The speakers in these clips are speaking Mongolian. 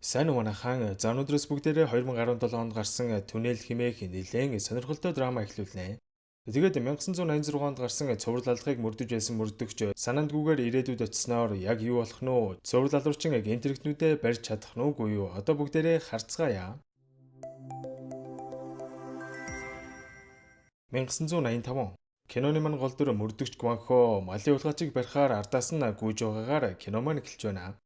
Сайн уу манайхан. За, өнөөдрөөс бүгдээрээ 2017 онд гарсан Түнэл хэмээх нэлээн сонирхолтой драма эхлүүлнэ. Тэгээд 1986 онд гарсан цуврал алгыг мөрдөж байсан мөрдөгч санаандгүйгээр ирээдүйд очисноор яг юу болох нь вэ? Цуврал алуурчин гэмт хэрэгтнүүдээ барьж чадах нь үгүй юу? Одоо бүгдээрээ харцгаая. 1985 киноны маань гол дүр мөрдөгч Гванхо малын хулгайчийг барихаар ардаас нь гүйж байгаагаар кино маань эхэлж байна.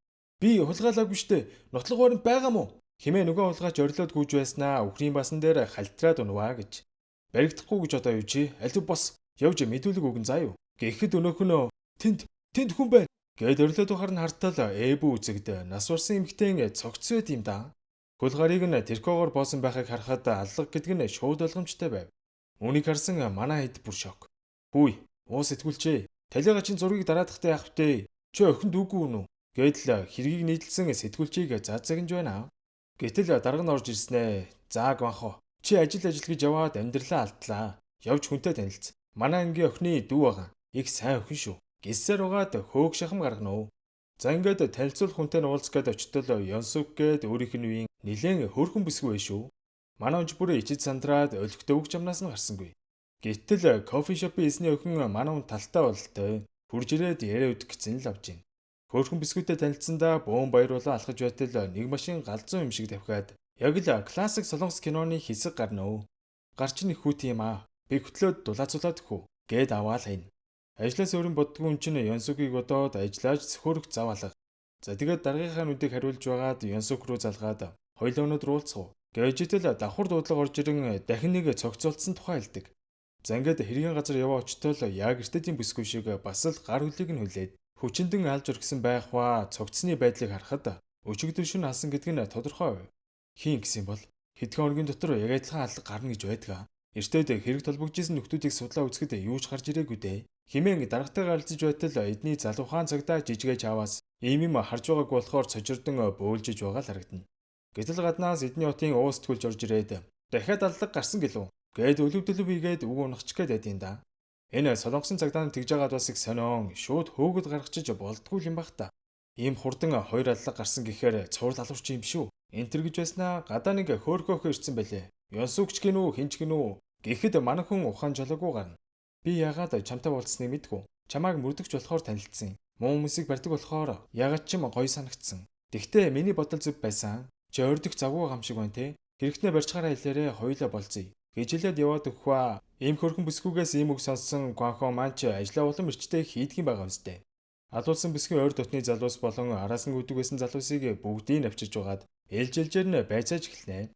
Би хулгайлаагүй штэ. Нотлох баримт байгаа мó? Химээ нөгөө хулгайч орилоод гүйж байснаа үхрийн басан дээр халтраад унваа гэж. Баригдахгүй гэж одоо юу чи? Алив бос явж мэдүүлэг өгөн заа юу? Гэхэд өнөөх нь тэнд тэнд хүн байна. Гэд орилоод байхаар нь хартал ээбүү үзэгд нас барсан эмэгтэйн цогц байт юм да. Хөл гарыг нь тэркогоор боосон байхыг харахад аллага гэдэг нь шууд ойлгомжтой байв. Үүнийг харсан манай хэд бүр шок. Хүй, уу сэтгүүлчээ. Талига чин зургийг дараадахтай яах вэ? Чи охин дүүгүй үнэ? Гэдэл хэргийг нийтлсэн сэтгүүлчийг зад загнаж байна. Гэтэл дарга нь орж ирснээ. За Гванхо, чи ажил ажил гэж яваад амьдралаа алдлаа. Явж хүнтэй танилц. Манай ангийн охины дүү байгаа. Их сайн охин шүү. Гиссээр угаад хөөх шахам гаргана уу. За, ингээд танилцуулах хүнтэй нь уулзах гээд очтол Ёнсук гээд өөрийнх нь үеийн нилээн хөөрхөн бүсгүй байх шүү. Манай онж бүрээ ичид сандраад өлегтэй үг чамнаас нь гарсангүй. Гэтэл кофе шопын эзний охин манай хүн талтай бололтой. Хурж ирээд яриа өгөх гэсэн л авч байна. Хөөрхөн бүсгүйтэй танилцсандаа бөөн баяруулан алхаж байтал нэг машин галзуу юм шиг давхиад яг л классик солонгос киноны хэсэг гарна өө. Гарч нь их хүүт юм аа. Би хөтлөөд дулаацуулаад хүү. Гээд аваал хайн. Ажлаас өөрөн боддгүй юм чинь Ёнсугийг бодоод ажиллаж цөхөөрөх зав алга. За, тэгээд даргийнхаа нүдийг хариулж байгаад Ёнсук руу залгаад хоёулаа өнөөдөр уулзах уу? Гэжтэл давхар дуудлага орж ирэн дахин нэг цогцолдсон тухай хэлдэг. За, ингээд хэргийн газар яваа очтол яг эртедийн бүсгүй шиг бас л гар хөлийг нь хүлээд хүчиндэн алж орхисон байх ба цогцсны байдлыг харахад өчигдөр шөнө алсан гэдг нь тодорхой байв. Хийн гэсэн бол хэдхэн хоногийн дотор яг адилхан алга гарна гэж байдаг. Эртээд хэрэг толбогдчихсан нөхдүүдийг судлаа үзэхэд юу ч гарч ирээгүй дээ. Химэн даргатайгаа харилцаж байтал эдний залуухаан цагдаа жижигээ чаваас ийм юм харж байгаагүй болохоор цожирдон бөөлжиж байгаа л харагдана. Гэтэл гаднаас эдний хотын уус тгүүлж орж ирээд дахиад аллаг гарсан гэлүү. Гээд өлөв дөлөв хийгээд үг унахчих гээд байд юм да. Энэ солонгосын цагдаа нь тэгж байгаад бас их сонион шууд хөөгд гаргачих болдгүй юм бах та. Ийм хурдан хоёр аллаг гарсан гэхээр цуврал алуурч юм биш үү? Энтер гэж байснаа гадаа нэг хөөхөөхөө ирсэн байлээ. Ёнсүгч гинүү хинч гинүү гэхэд манай хүн ухаан жолоогүй гарна. Би яагаад чамтай уулзсныг мэдгүй. Чамааг мөрдөгч болохоор танилцсан. Муу хүмүүсийг барьдаг болохоор яагаад ч юм гоё санагдсан. Тэгтээ миний бодол зөв байсан. Чи ордих завгүй гам шиг байна те. Хэрэгтнээ барьчгаараа хэлээрээ хоёулаа болзъя. Гэж хэлээд яваад өгөх ба. Ийм хөрхөн бүсгүйгээс ийм үг сонссон Гванхо маань ч ажлаа улам эрчтэй хийдэг юм байгаа үстэй. Алуулсан бүсгүй ойр дотны залуус болон араас нь гүйдэг байсан залуусыг бүгдийг нь авчирж байгаад ээлж ээлжээр нь байцааж эхэлнэ.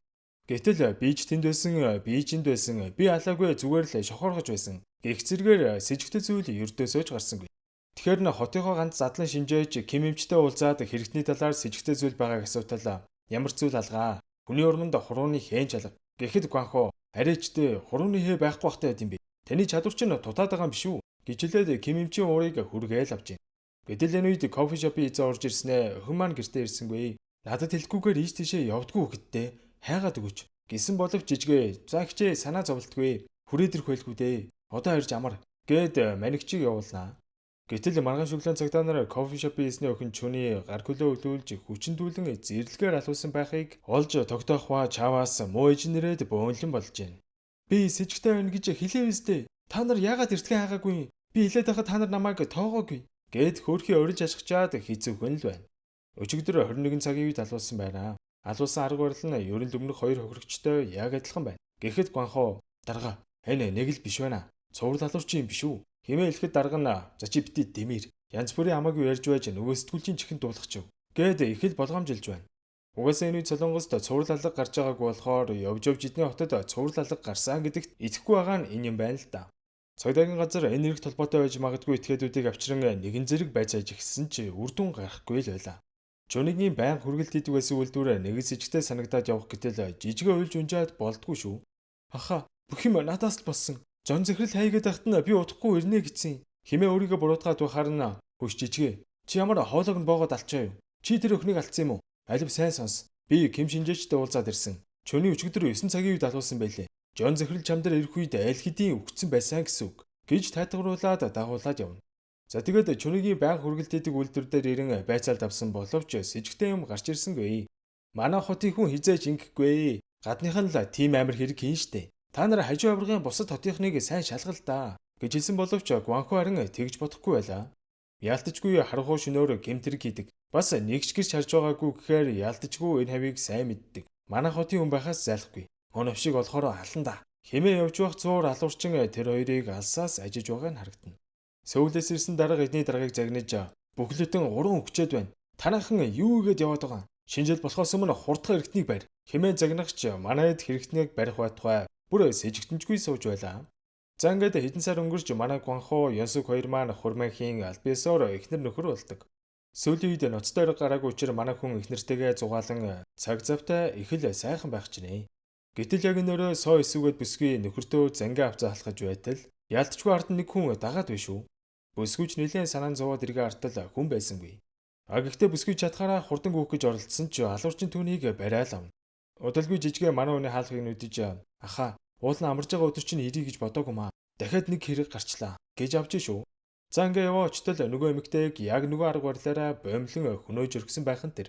Гэтэл би ч тэнд байсан, би ч энд байсан, би алаагүй, зүгээр л шохооргож байсан. Гэх зэргээр сэжигтэй зүйл ердөөсөө ч гарсангүй. Тэгэхээр нь хотынхоо ганц задлан шинжээж ким эмчтэй уулзаад хэрэгтний талаар сэжигтэй зүйл байгааг асуутал ямар ч зүйл алгаа. Хүний урманд хурууны хэн чалга. Гэхэд Гванхо арайчтэй хурууны хээ байхгүй бахтай байд юм бэ. Таны чадвар чинь дутаад байгаа юм биш үү? Гэж хэлээд ким эмчийн уурыг хүргээл авч байна. Гэтэл энэ үед кофе шопын эзэн орж ирснээ охин маань гэртээ ирсэнгүй. Надад хэлэхгүйгээр ийш тийшээ явдггүй хөхөдтэй хайгаад өгөөч. Гэсэн боловч жижигээ. За хичээ, санаа зовлтгүй. Хүрээд ирэх байлгүй дээ. Одоо ирж амар. Гээд манигчийг явуулнаа. Гэтэл маргаан шүглэн цагдаа нар кофе шопын эзний охин Чүний гар хөлөө өлүүлж хүчин дүүлэн зэрлэгээр алуулсан байхыг олж тогтоох ба чаваас муу ээж нэрээд бөөнлөн болж байна. Би сэжигтэй байна гэж хэлээв үстэй. Та нар яагаад эртхэн хайгаагүй юм? Би хэлээд байхад та нар намайг тоогоогүй. Гээд хөөрхий орилж ашгачаад хэцүүхэн л байна. Өчигдөр 21 цагийн үед алуулсан байна. Алуулсан арга барил нь ер нь л өмнөх хоёр хохирогчтой яг адилхан байна. Гэхэд Гванхо дарга энэ нэг л биш байна. Цуврал алуурч юм биш үү? Химээ хэлэхэд дарга нь за чи бити дэмир. Янз бүрийн хамаагүй ярьж байж нөгөө сэтгүүлчийн чихэнд дуулгачих. Гээд их л болгоомжилж байна. Угаасаа энэ үед Солонгост цуврал алга гарч байгаагүй болохоор явж явж эдний хотод цуврал алга гарсан гэдэгт итгэхгүй байгаа нь энэ юм байна л да. Цагдаагийн газар энэ хэрэг толгойтой байж магадгүй этгээдүүдийг авчран нэгэн зэрэг байцааж эхэлсэн чи үр дүн гарахгүй л байлаа. Чунигийн байнга хүргэлт хийдэг байсан үйлдвэр нэгэн сэжигтэй санагдаад явах гэтэл жижигэ уйлж унжаад болдгүй шүү. Аха, бүх юм надаас л болсон. Жон захирал хайгээд байхад нь би удахгүй ирнэ гэсэн. Химээ өөрийгөө буруутгаад байхаар нь хөш жижигэ. Чи ямар хоолойг нь боогод алчаа юу? Чи тэр өхнийг алдсан юм уу? Алив сайн сонс. Би ким шинжээчтэй уулзаад ирсэн. Чөний өчигдөр 9 цагийн үед алуулсан байлээ. Жон захирал чам дээр ирэх үед аль хэдийн үхсэн байсан гэсэн үг. Гэж тайтгаруулад дагуулад явна. За, тэгээд Чүнигийн байнга хүргэлт хийдэг үйлдвэр дээр ирэн байцаалд авсан боловч сэжигтэй юм гарч ирсэнгүй. Манай хотын хүн хизээж ингэхгүй. Гадных нь л тийм амар хэрэг хийн штэ. Та нар хажуу авиргын бусад хотынхныг сайн шалгал да гэж хэлсэн боловч Гванхо харин тэгж бодохгүй байлаа. Яалтчгүй харанхуй шөнөөр гэмт хэрэг хийдэг. Бас нэгч гэрч харж байгаагүй гэхээр яалтчгүй энэ хавийг сайн мэддэг. Манай хотын хүн байхаас зайлахгүй. Оновшиг олохоор алан да. Хэмээ явж байх зуур алуурчин тэр хоёрыг алсаас ажиж байгаа нь харагдана. Сөүлээс ирсэн дарга эдний даргаыг загнаж бүхлөтөн 3 өнгөчөөд байна. Танайхан юу игээд яваад байгаа? Шинэ жил болохоос өмнө хурдхан эргэтнийг барь. Хэмээн загнахч манайд хэрэгтнийг барих байтугай бүр сэжигтэнчгүй сууж байлаа. За ингээд хэдэн сар өнгөрч манай Гванхо, Ёнсуг хоёр маань хурманхийн аль биесоор эхнэр нөхөр болдог. Сүүлийн үед ноцтой орой гараагүй учраа манай хүн эхнэртэйгээ зугаалan цаг завтай их л сайхан байх чинээ. Гэтэл яг энэ өрөө соо эсүүгээд бүсгүй нөхөртөө зангаа авцаа халахж байтал яалтчгүй ард нэг хүн дагаад биш үү? Бүсгүйч нэлээд санаан зовоод эргээ артал хүн байсангүй. А гэхдээ бүсгүй чадхаараа хурдан гүйх гэж оролдсон ч алуурчин түүнийг барайл авна. Удалгүй жижигэ манай хүний хаалхыг нүдэж ахаа уул нь амарж байгаа өдөр чинь ирье гэж бодоогүй маа. Дахиад нэг хэрэг гарчлаа гэж авч шүү. За ингээ яваа очтол нөгөө эмэгтэйг яг нөгөө арга барилаараа бомлон хөнөөж өргөсөн байх нь тэр.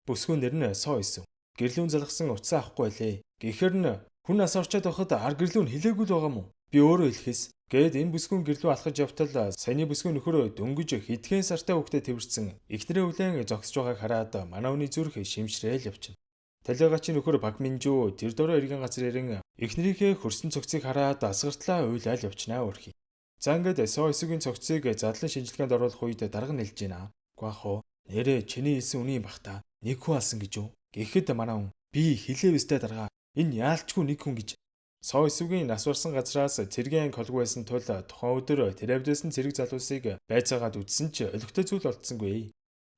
Бүсгүй нэр нь соо исэн. Гэрлүүн залгасан утсаа авахгүй байлээ. Гэхэр нь хүн нас орчоод байхад ар гэрлүүн хэлээгүй л байгаа мó? Би өөрөө хэлэхээс гээд энэ бүсгүн гэрлүү алхаж явтал саяны бүсгүн нөхөрөө дөнгөж хэдхэн сартай хүүхдэд тэрвэрсэн эхнэрээ хүлээн зогсож байгааг хараад манай хүний зүрх шимшрээл явчихна. Талигаачийн нөхөр Пак Минжүү тэр дөрөө эргэн газар ирэн эхнэрийнхээ хөрсөн цогцыг хараад асгартлаа уйлаал явчихнаа өрхий. За ингээд соо эсвгийн цогцыг задлан шинжилгээнд оруулах үед дарга нь хэлж байна. Гванхо нэрээ чиний хэлсэн үнийн бах та нэг хүн алсан гэж юу? Гэхэд манай хүн би хэлээ өстэй дарга энэ яалчгүй нэг хүн гэж. Соо эсвгийн нас барсан газраас цэргийн анги холгүй байсан тул тухайн өдөр тэр авдаас нь цэрэг залуусыг байцаагаад үзсэн ч олигтой зүйл олдсонгүй.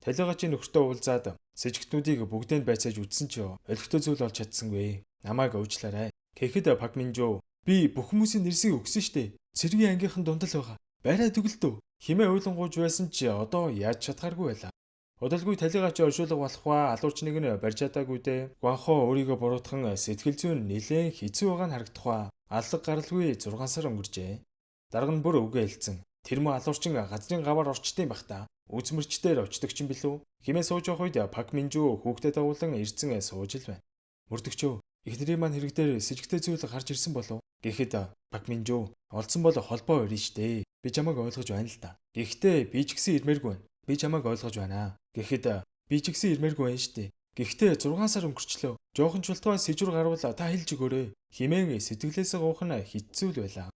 Талигаачийн нөхөртөө уулзаад сэжигтнүүдийг бүгдээ нь байцааж үзсэн ч олигтой зүйл олж чадсангүй. Намайг уучлаарай. Гэхэд Пак Минжүү би бүх хүмүүсийн нэрсийг өгсөн штэ. Цэргийн ангийнхан дунд л байгаа. Барай тэгэлдөө. Химээ уйлангууж байсан ч одоо яаж чадхааргүй байлаа. Удалгүй талигаачийн оршуулга болох ба алуурчныг нь барьж чадаагүй дээ. Гванхо өөрийгөө буруутхан сэтгэл зүйн нэлээн хэцүү байгаа нь харагдах ба алга гаралгүй 6 сар өнгөрчээ. Дарга нь бүр үгээ хэлсэн. Тэр мөн алуурчин газрын гаваар орчдсон байх та. Үзмэрч дээр очдог ч юм билүү? Химээ сууж явах үед Пак Минжүү хүүхдэд дагуулan ирцэн сууж л байна. Мөрдөгчөө, эхнэрийн маань хэрэг дээр сэжигтэй зүйл гарч ирсэн болов? Гэхэд Пак Минжүү олдсон бол холбоо өрнө штэ. Би чамайг ойлгож байна л да. Гэхдээ би ч гэсэн ирмээргүй байна. Би чамайг ойлгож байна. Гэхэд би ч гэсэн ирмээргүй байна штэ. Гэхдээ 6 сар өнгөрчлөө. Жоохон ч болтугай сэжүр гарвал та хэлж өгөөрэй. Химээн сэтгэлээсээ гуйх нь хэцүү л байлаа.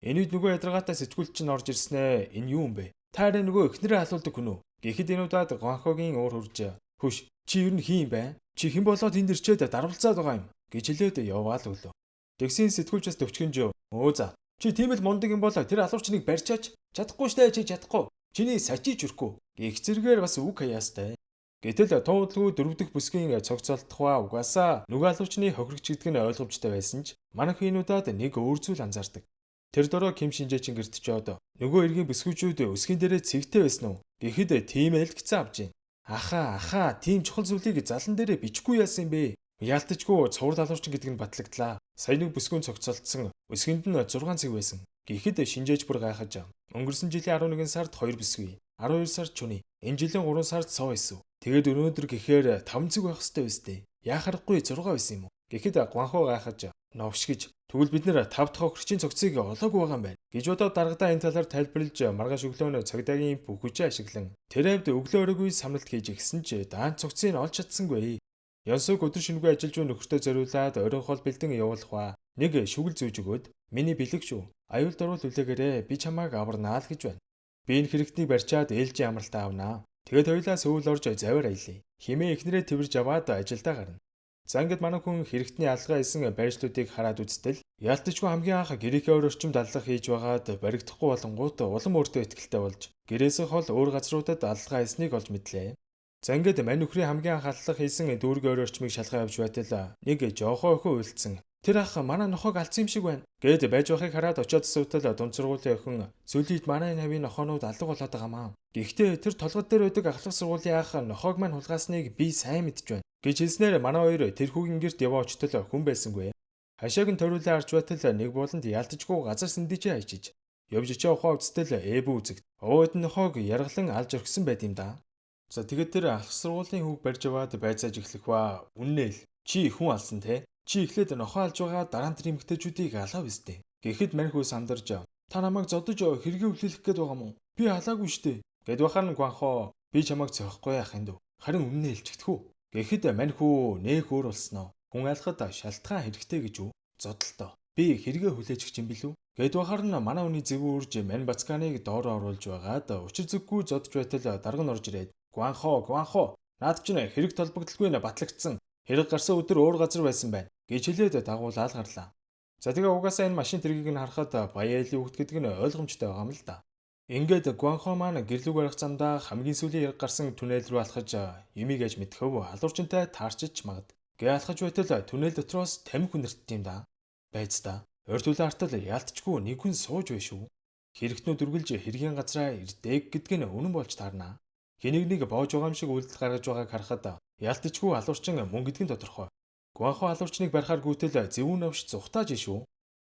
Энэ үед нөгөө ядаргаатай сэтгүүлч чинь орж ирснээ. Энэ юу юм бэ? Та арай нөгөө эхнэрээ алуулдаг хүн үү? Гэхэд энэ удаад Гванхогийн уур хурж "Хөш, чи ер нь хин юм бэ? Чи хэн болоод энд ирчээд дарвалцаад байгаа юм?" гэж хэлээд яваал өглөө. Тэгсийн сэтгүүлч бас төвчгөнж "Өө за. Чи тийм л мундаг юм бол тэр алуурчныг барьчаач. Чадахгүй штэ чи чадахгүй. Чиний сачиж өрөхгүй." Гэх зэрэгээр бас үг хаяастай. Гэтэл туудлгүй дөрөв дэх бүсгийн цогцолдох ба угаасаа нөгөө алуурчны хохирогч гэдэг нь ойлгомжтой байсан ч манайх энэ удаад нэг өөр зүйл анзаардаг. Тэр дөрөө Ким Шинжээчин гэртчээд нөгөө эргийн бүсгүүчүүд өсгийн дээрээ цэгтэй байсан уу? Гэхэд тийм ээ л гэсэн авч байна. Ахаа тийм чухал зүйлийг залан дээрээ бичихгүй яасан юм бэ? Яалтчгүй цуврал алуурчин гэдэг нь батлагдлаа. Сая нэг бүсгүүн цогцолдсон. Өсгөнд нь 6 цэг байсан. Гэхэд Шинжээж бүр гайхаж өнгөрсөн жилийн 11 сард 2 бүсгүй, 12 сард чүний, энэ жилийн 3 сард соо исв. Тэгээд өнөөдөр гэхээр 5 цэг байх ёстой биз дээ. Яах аргагүй 6 байсан юм уу? Гэхэд Гванхо гайхаж новш гэж тэгвэл бид нэр 5 дахь хохирчийн цогцыг олоогүй байгаа юм байна гэж бодоод даргадаа энэ талаар тайлбарлаж маргааш өглөө нь цагдаагийн бүх хүчээ ашиглан тэр хавьд өглөө оройгүй самналт хийж игсэн ч даан цогцыг нь олж чадсангүй. Ёнсуг өдөр шөнөгүй ажиллаж буй нөхөртөө зориулаад оройн хоол бэлдэн явуулах ба нэг шүгэл зүүж өгөөд миний бэлэг шүү. Аюулд орвол хүлээгээрэй. Би чамайг аварнаа л гэж байна. Би энэ хэрэгтнийг барьчаад ээлжийн амралтаа авнаа. Тэгээд хоёулаа сөүл орж завиар аялъя. Химээ эхнэрээ тэрвэрж аваад ажилдаа гарна. За ингээд манай хүн хэрэгтний алгаа исэн байршлуудыг хараад үзтэл яалтчгүй хамгийн анх гэрийнхээ өөр орчимд аллах хийж байгаад баригдахгүй болонгууд улам өөртөө ихтэй болж гэрээсээ хол өөр газруудад аллага хийснийг олж мэдлээ. За ингээд мань нөхрийн хамгийн анх аллах хийсэн дүүргийн өөр орчмыг шалгаа явж байтал нэг жоохоо охин уйлдсан. Тэр ах манай нохойг алдсан юм шиг байна. Гээд байж байхыг хараад очиод асуудал дунд сургуулийн охин сүүлийн үед манай энэ хавийн нохоонууд алга болоод байгаа маа. Гэхдээ тэр толгод дээр байдаг ахлах сургуулийн ах нохойг маань хулгаасныг би сайн мэдж байна гэж хэлснээр манай хоёр тэр хүүгийн гэрт яваа очтол хүн байсангүй. Хашааг нь ториулан харж байтал нэг бууланд яалтчгүй газар сэндижээ хайчиж. Явж очоо ухаан үзтэл ээбүү үзэгд. Өөд нохойг яргалан алж орхисон байд юм да. За тэгээд тэр алх сургуулийн хүүг барьж аваад байцааж эхлэх ба. Үннээл чи хүн алсан те. Чи эхлээд нохоо алж байгаа дараа нь тэр эмэгтэйчүүдийг алаа биз дээ. Гэхэд маньхүү сандарж та намайг зодож хэрэгээ хүлээлгэх гээд байгаа мó? Би алаагүй штэ. Гэд бахаар нь Гванхо би чамайг цохихгүй яах юм дөө. Харин үннээ хэлчихдэхүү. Гэхэд маньхүү нэх өөр болсноо. Хүн алхад шалтгаан хэрэгтэй гэж үү? Зодолтоо. Би хэрэгээ хүлээж юм билүү? Гэд бахаар нь манай хүний зэвүүн үрж мань бацканыг доор оруулж байгаад учир зүггүй зодж байтал дарга нь орж ирээд Гванхо Гванхо наад чинь хэрэг толбогдлгүй нэ батлагдсан. Хэрэг гарсан өдөр өөр газар байсан байна гэж хэлээд дагуулаад гарлаа. За тэгээ угаасаа энэ машин тэргийг нь харахад Баялын хүүхд гэдэг нь ойлгомжтой байгаа юм л да. Ингээд Гванхо маань гэрлүүг барих замдаа хамгийн сүүлийн хэрэг гарсан түнэл рүү алхаж юмыг аж мэдхэв халуурчинтай таарчиж магад. Гэ алхаж байтал түнэл дотроос тамхи хүнэртт юм да. Байц та. Ойр төлөө артал яалтчгүй нэг хүн сууж бай шүү. Хэрэгтнүүд үргэлж хэргийн газраа ирдэг гэдг нь үнэн болж таарна. Хэнийг нэг боож байгаа юм шиг үйлдэл гаргаж байгааг харахад яалтчгүй алуурчин мөн гэдг нь тодорхой. Гванхо алуурчныг барихаар гүйтэл зэвүүн новш зүхтааж шүү.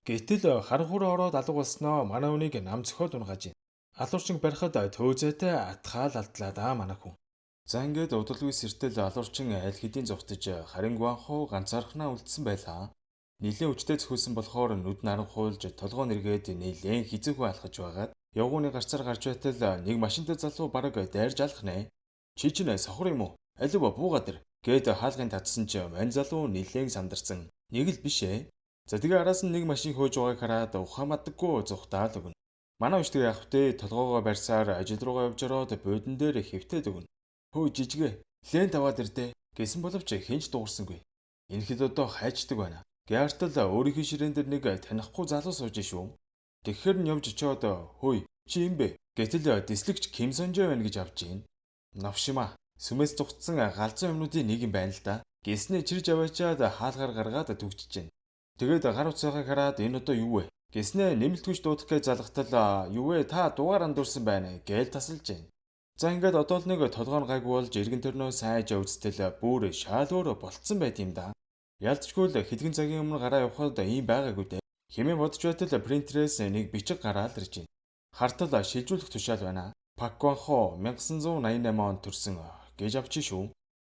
Гэтэл харанхуураа ороод алга болсноо манай хүнийг нам зөхиод унгааж байна. Алуурчин барихад төөзөөтэй атгаал алдлаа да манай хүн. За ингээд удалгүй сэртэл алуурчин аль хэдийн зүхтаж харин Гванхо ганцаархнаа үлдсэн байлаа. Нилээн хүчтэй цохиулсан болохоор нүд наранхуйлж толгоо нэргээд нилээн хизээгүй алхаж байгаад явгууны гарцаар гарч байтал нэг машинтай залуу бараг дайрж алах нэ. Чи чинь сохор юм уу? Алив буугаад ир гээд хаалгын татсан чи мань залуу нилээн сандарсан. Нэг л биш ээ. За тэгээ араас нь нэг машин хөөж байгааг хараад ухаан мадаггүй зүхтаал өгнө. Манай хүч тэгээ явах вэ? Толгоогоо барьсаар ажил руугаа явж ороод буудан дээр хэвтээд өгнө. Хөө жижигэ лент аваад ирдэ гэсэн боловч хинч дуугарсангүй. Энэхэд одоо хайчдаг байна. Гяртал өөрийнхөө ширээн дээр нэг танихгүй залуу сууж шүү. Тэгэхээр нь явж очиод хөөе чи юм бэ? Гэтэл дислэгч Ким Сонжо байна гэж авч гин. Новшима сүмээс зүгтсэн галзуу юмнуудын нэг юм байна л да. Гэснээ чирж аваачаад хаалгаар гаргаад түгжиж гин. Тэгээд гар утсаагаа хараад энэ одоо юу вэ? Гэснээ нэмэлт хүч дуудах гэж залгатал юу вэ та дугаар андуурсан байна гээл тасалж гин. За ингээд одоо л нэг толгойн гайг болж эргэн тойрноо сайж үзтэл бүр шал өөр болцсон байт юм да. Ялцчгүй л хэдхэн цагийн өмнө гараа явхад ийм байгаагүй дээ. Хэмээн бодож байтал принтерээс нэг бичиг гараал ирж байна. Хартал шилжүүлэх тушаал байна. Пак Гванхо 1988 онд төрсөн гэж авчи шүү.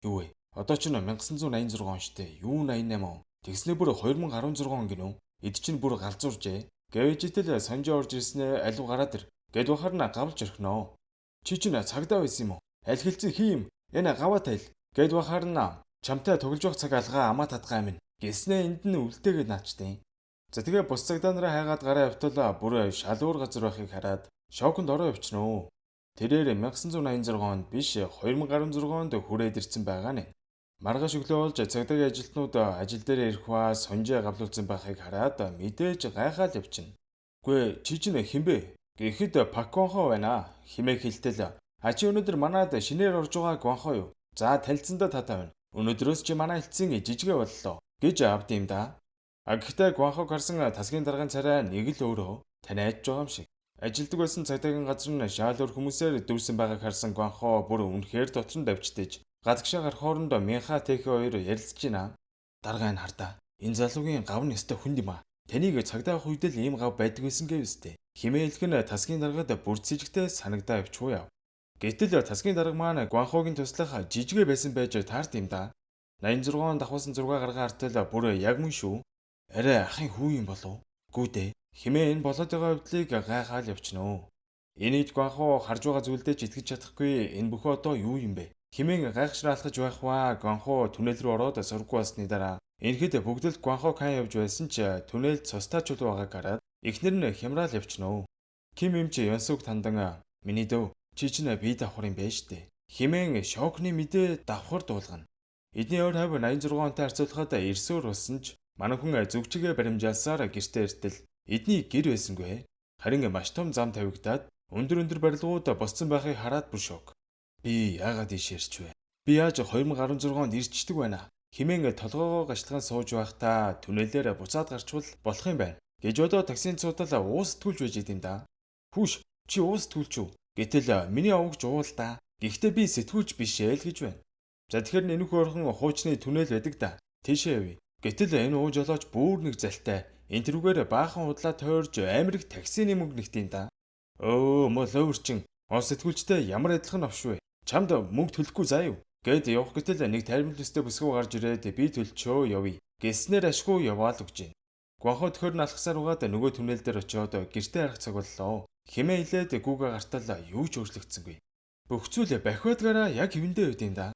Юу вэ? Одоо ч 1986 он штэ. Юу 88 он? Тэгснээ бүр 2016 он гинүү. Эд чинь бүр галзууржээ. Гэвэжтэл сонжоо орж ирснээ алив гараад ир. Гэд бахар нь гавлж орхиноо. Чи чинь цагдаа байсан юм уу? Аль хэлцэн хий юм? Энэ гаваа тайл. Гэд бахар нь чамтай тоглож явах цаг алгаа амаа татгаа минь. Гэснээ энд нь үлдээгээд наачтیں۔ За тэгээ бус цагдаа нараа хайгаад гараа явтал бүр шалуур газар байхыг хараад шоконд ороо явчихнө. Тэрээр 1986 онд биш 2016 онд хүрээд ирсэн байгаа нэ. Маргааш өглөө болж цагдаагийн ажилтнууд ажил дээр ирэх ба сонжоо гавлуулсан байхыг хараад мэдээж гайхаал явчихна. Үгүй чи чинь хэн бэ? Гэхэд Пак Гванхо байна. Химээ хэлтэл а чи өнөөдөр манад шинээр орж байгаа Гванхо юу? За танилцсандаа татаа байна. Өнөөдрөөс чи манай элцэн жижигэ боллоо гэж авд юм да. А гэхдээ Гванхог харсан тасгийн даргын царай нэг л өөрөө таниадж байгаа юм шиг. Ажилдаг байсан цагдаагийн газар нь шаал өөр хүмүүсээр дүүрсэн байгааг харсан Гванхо бүр үнэхээр дотор нь давчдэж гадагшаа гарах хооронд Минха Тэхэ хоёр ярилцж байна. Дарга энэ хардаа. Энэ залуугийн гав нь ёстой хүнд юм а. Таныг цагдаа авах үед л ийм гав байдаг байсан гэв өстэй. Химээ хэлэх нь тасгийн даргад бүр цэжигтэй санагдаа явчихгүй яв. Гэтэл тасгийн дарга маань Гванхогийн туслах жижигэ байсан байж таард юм да. 86 он давхуулсан зураг гаргаа хартал бүр яг мөн шүү. Арай ахын хүү юм болов? Гүү дээ. Химээ энэ болоод байгаа явдлыг гайхаал явчихна. Энийг Гванхо харж байгаа зүйлдээ ч итгэж чадахгүй энэ бүхэн одоо юу юм бэ? Химээн гайхшраа алхаж байх ба Гванхо түнэл рүү ороод сургуу болсны дараа энэхэд бүгд л Гванхо кан явж байсан ч түнэлд цустай чулуу байгааг хараад эхнэр нь хямраал явчихна. Ким эмч Янсуг тандан миний дөө чи чинь бие давхар юм байна штэ. Химээн шокны мэдээ давхар дуулгана. Эдний ойр хавь 86 онтой харьцуулахад эрсөөр болсон ч манай хүн зүгчигээ баримжаалсаар гэртээ эртэл эдний гэр байсангүй. Харин маш том зам тавигдаад өндөр өндөр барилгууд босцсон байхыг хараад бүр шок. Би яагаад ийш ирч вэ? Би яаж 2016 онд ирчдэг байна? Химээн толгоогоо гашлахан сууж байхдаа түнэлээр буцаад гарчвал болох юм байна. Гэж бодоо таксийн цуудал уус сэтгүүлж байж идэм да. Хүүш чи уус сэтгүүлч үү? Гэтэл миний овогч уул да. Гэхдээ би сэтгүүлч биш ээ л гэж байна. За тэгэхээр нэнэх өөрхөн хуучны түнэл байдаг да. Тийшээ явъя. Гэтэл энэ ууж жолооч бүр нэг залтай. Энэ тэрүүгээр баахан худлаа тойрж амар их таксины мөнгө нэгтийн да. Өө мөл өвөрчин. Он сэтгүүлчтэй ямар адилхан новш вэ? Чамд мөнгө төлөхгүй заа юу? Гэт явах гэтэл нэг тайрмал төстэй бүсгүй гарч ирээд би төлчөө явъя. Гэснээр ашгүй яваал өгч гин. Гуанхо төхөр нь алхасаар угаад нөгөө түнэл дээр очиод гэртээ харах цаг боллоо. Химээ илээд гүүгээ гартал юу ч өөрчлөгдсөнгүй. Бүх зүйл бахиадгаараа яг хэвэндээ байд юм да.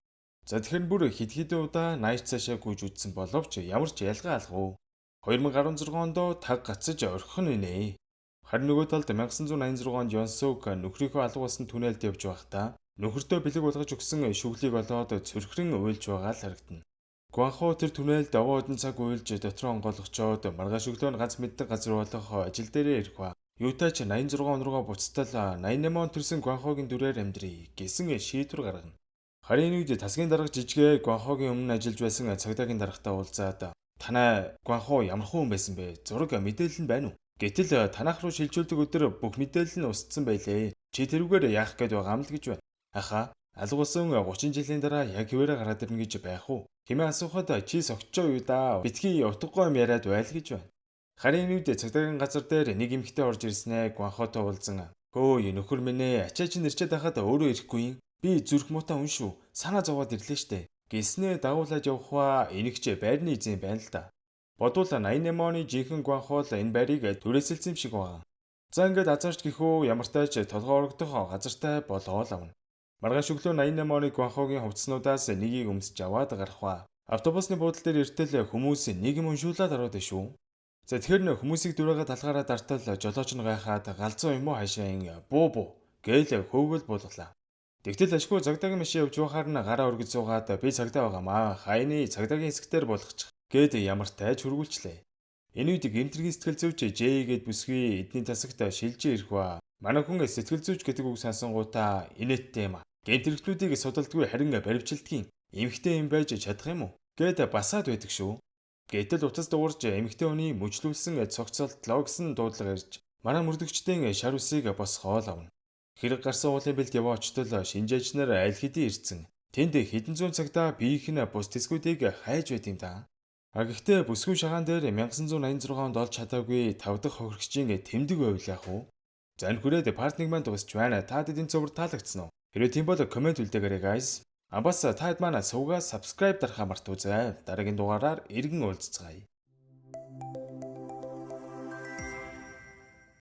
За тэгэхээр бүр хэд хэдэн удаа нааш цаашаа гүйж үзсэн боловч ямар ч ялгаа алгав. 2016 онд таг гацаж орхих нь нэ. Харин нөгөө талд 1986 онд Йонсуг нөхрийнхөө алга болсон түнэлд явж байхдаа нөхөртөө бэлэг болгож өгсөн шүглийг олоод цөрхөрн уйлж байгаа л харагдана. Гуанхо тэр түнэлд овоо одон цаг уйлж дотроо онгойлгочоод маргааш өглөө нь ганц мэддэг газар болох ажил дээрээ ирэх ба. Юутай ч 86 он руугаа буцтал 88 он төрсэн Гуанхогийн дүрээр амьдрий гэсэн шийдвэр гаргана. Харин энэ үед тасгийн дарга жижигээ Гуанхогийн өмнө ажиллаж байсан цагдаагийн даргатай уулзаад танай Гуанхо ямар хүн байсан бэ? Зураг мэдээлэл нь байна уу? Гэтэл танах руу шилжүүлдэг өдөр бүх мэдээлэл нь устсан байлээ. Чи тэрүүгээр яах гээд байгаа юм л гэж байна. Аха, алгуулсан 30 жилийн дараа яг хэвээрээ гараад ирнэ гэж байх уу? Хэмээн асуухад чи согтчоо юу да? Битгий утгагүй юм яриад байл гэж байна. Харин энэ үед цагдаагийн газар дээр нэг эмэгтэй орж ирснээ Гуанхотой уулзан "Хөөе нөхөр минь ээ, ачаа чинь ирчээд байхад өөрөө ирэхгүй юм. Би зүрх муутай хүн шүү. Санаа зовоод ирлээ штэ." Гэснээ дагуулаад явах ба энэгч байрны эзэн байна л да. Бодвол 88 оны жинхэнэ Гуанхо л энэ байрыг түрээсэлсэн юм шиг байгаа. За ингээд азарч гэхүү ямартай ч толгой орогдох газартай болоо л авна. Маргааш өглөө 88 оны Гуанхогийн хувцснуудаас нэгийг өмсөж аваад гарах ба. Автобусны буудлын дээр иртэл хүмүүс нэг юм уншуулад ороод шүү. За тэгэхээр нэ хүмүүсийг дүрээгээ талгаараа дартал жолооч нь гайхаад галзуу юм уу хаашаа ин буу буу гээл хөөгөл буулгалаа. Тэгтэл ашгүй цагдаагийн машин явж байхаар нь гараа өргөж суугаад би цагдаа байгаамаа. Хайны цагдаагийн хэсэгтэр буулгачих гээд ямар тайж хөргүүлчлээ. Энэ үед гэмтэргийн сэтгэл зүйч Жэй гээд бүсгүй эдний тасагт шилжиж ирэх ба. Манай хүн сэтгэл зүйч гэдэг үг сонсонгуудаа инээдтэй юм а. Гэмтэрэгтнүүдийг судалдгүй харин баривчилдгийн эмэгтэй юм байж чадах юм уу? Гээд басаад байдаг шүү. Гэтэл утас дуурж эмэгтэй хүний мөчлүүлсэн цогцолтлоо гэсэн дуудлага ирж манай мөрдөгчдийн шар үсийг босгоол авна. Хэрэг гарсан уулын бэлд яваа очтол шинжээчнэр аль хэдийн ирсэн. Тэнд хэдэн зуун цагтаа биеийнх нь бус тэсгүүдийг хайж байт юм да. А гэхдээ бүсгүй шагаан дээр 1986 онд олж чадаагүй 5 дахь хохирогчийн тэмдэг байвал яах вэ? За энэ хүрээд part 1 маань дуусч байна. Та хэд энэ цуврал таалагдсан уу? Хэрвээ тийм бол comment үлдээгээрэй guys. А бас та хэд маань сувгаа subscribe дарахаа мартуузай. Дараагийн дугаараар эргэн уулзцгаая.